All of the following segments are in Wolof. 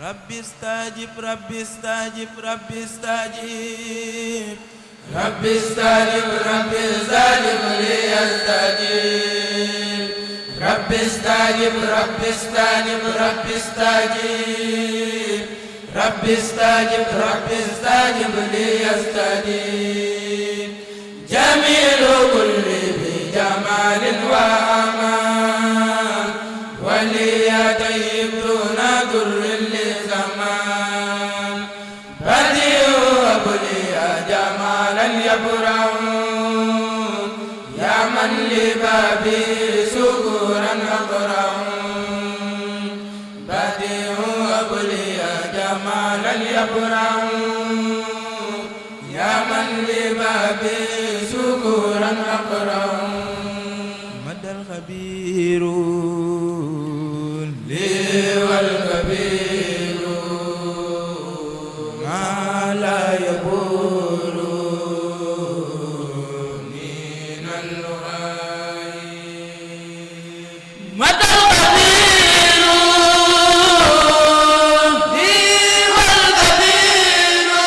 ربي استجب ربي استجب ربي استجب ربي استجب ربي استجب ليستجيب ربي استجب ربي استجب ربي استجيب ربي استجب ربي استجب ليستجيب جميل كل بجمال وأمان وليطيب دون ضر لزمان بديع وبلي جمالا يبرم يا من لبابي سكورا أكرم بديع وبلي جمالا يبرم يا من لبابي سكورا أكرم مدى الخبير لي والكبير ما لا يبور من اللؤي مدى الخبير لي والكبير ما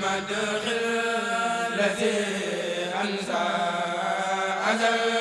بمدح الذي أنسى أزل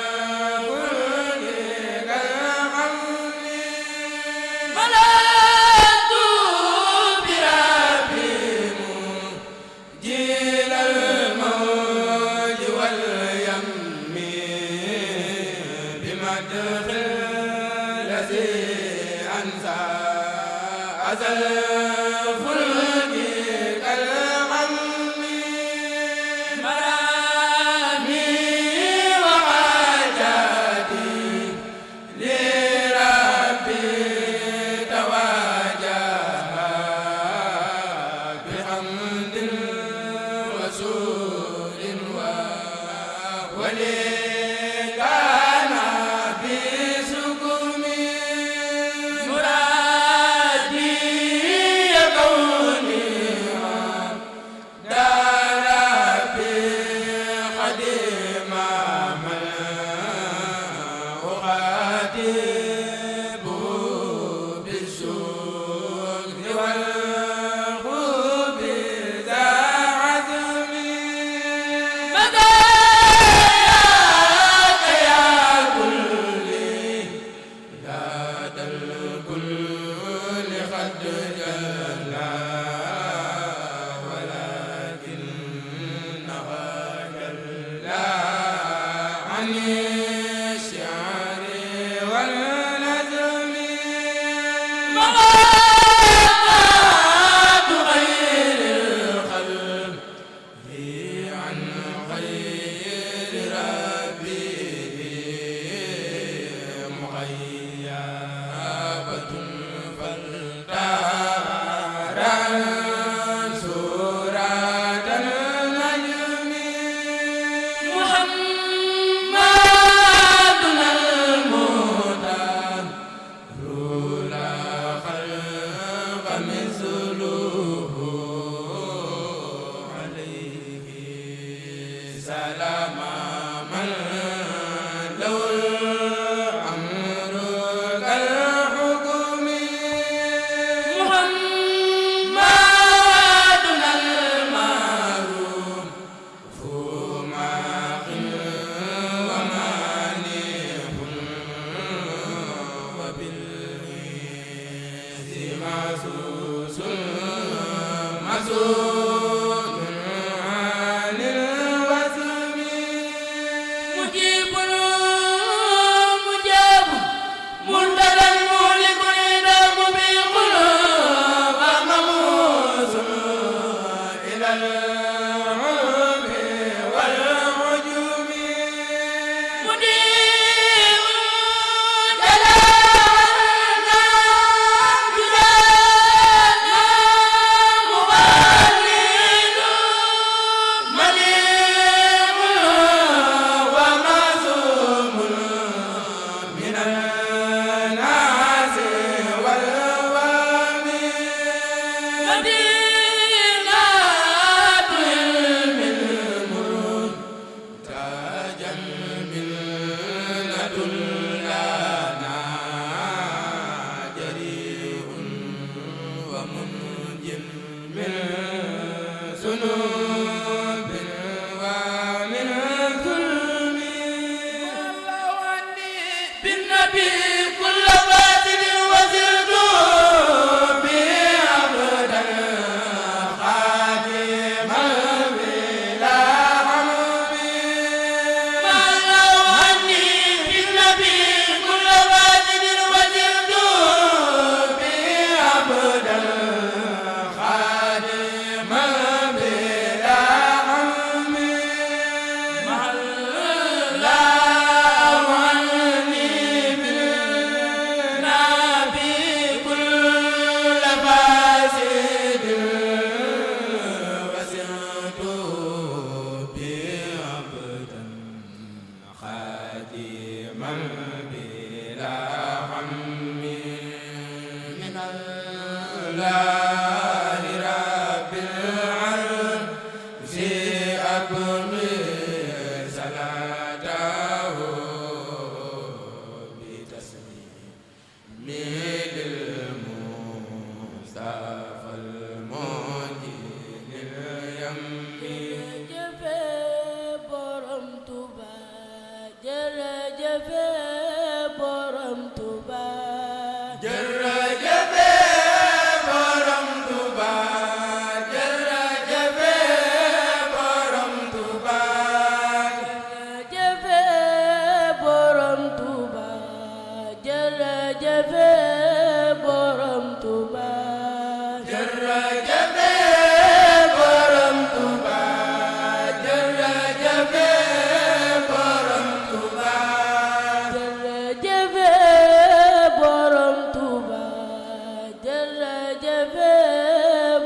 jërëjëfe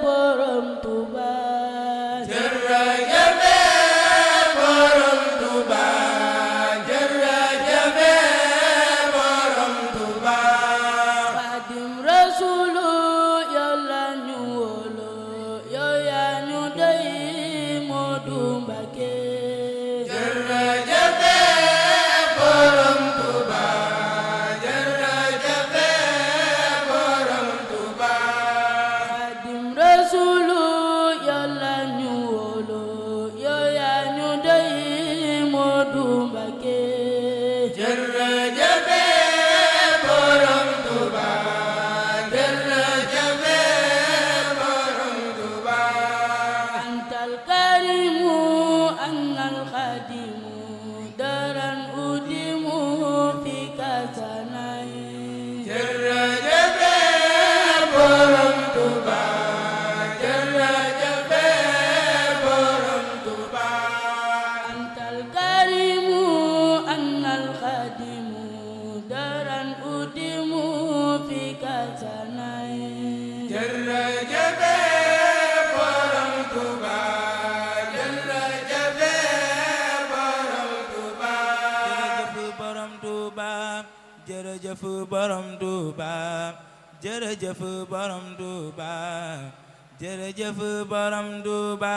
borom Tuuba jërëjëfe borom Tuuba jërëjëfe borom Tuuba Xaadim Rasulu yow la ñu wóolu yow yaa ñu doy Moodu Mbàkke jërëjëfe borom Tuuba jërëjëfe borom Tuuba Xaadim Rasulu yow la ñu wóolu yow yaa ñu doy Moodu Mbàkke jërëjëfe borom Tuuba jërëjëfe borom Tuuba antal karimu annal xadimu daran udimu fi kasanay jërëjëfe borom Tuuba jërëjëfe borom Tuuba antal karimu annal xadimu daran udimu fi kasanay jërëjëfe borom Tuuba jërëjëfe borom Tuuba jërëjëf borom Tuuba jërëjëf borom Tuuba jërëjëf borom Tuuba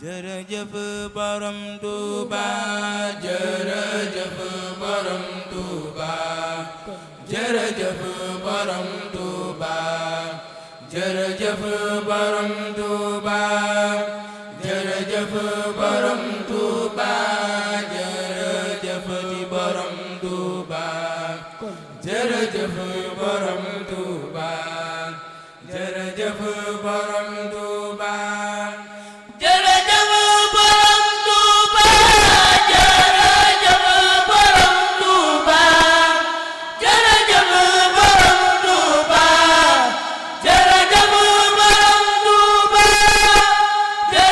jërëjëf borom Tuuba jërëjëf borom Tuuba jërëjëf borom Tuuba jërëjëf borom Tuuba jërëjëf borom Tuuba jërëjëf di borom Tuuba jërëjëf borom Tuuba jërëjëf borom Tuuba jërëjëf borom Tuuba jërëjëf borom Tuuba jërëjëf borom Tuuba jërëjëf borom Tuuba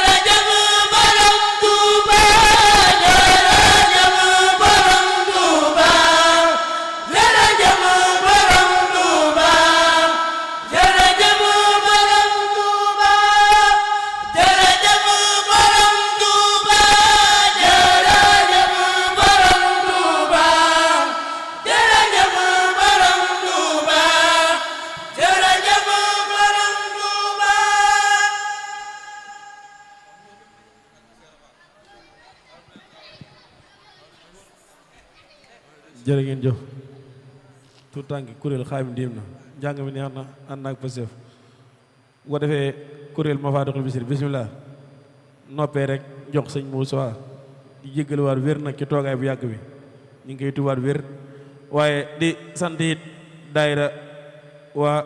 jërëjëf borom Tuuba jërëjëf borom Tuuba jërëjëf borom Tuuba jërëjëf borom Tuuba jërëjëf borom Tuuba jërëjëf borom Tuuba jërëjëf borom Tuuba jërëjëf borom Tuuba jërë ngeen jëf tout tànk kuréel Xaadim diim na njàng mi neex na ànd naag pasef bu ko defee kuréel Mafatihul Bichri bismillah noppee rek jox sëñ Moussa di jéggaluwaat wér nag ci toogaay bu yàgg bi ñu ngi koy tubaat wér waaye di sant it daayira waa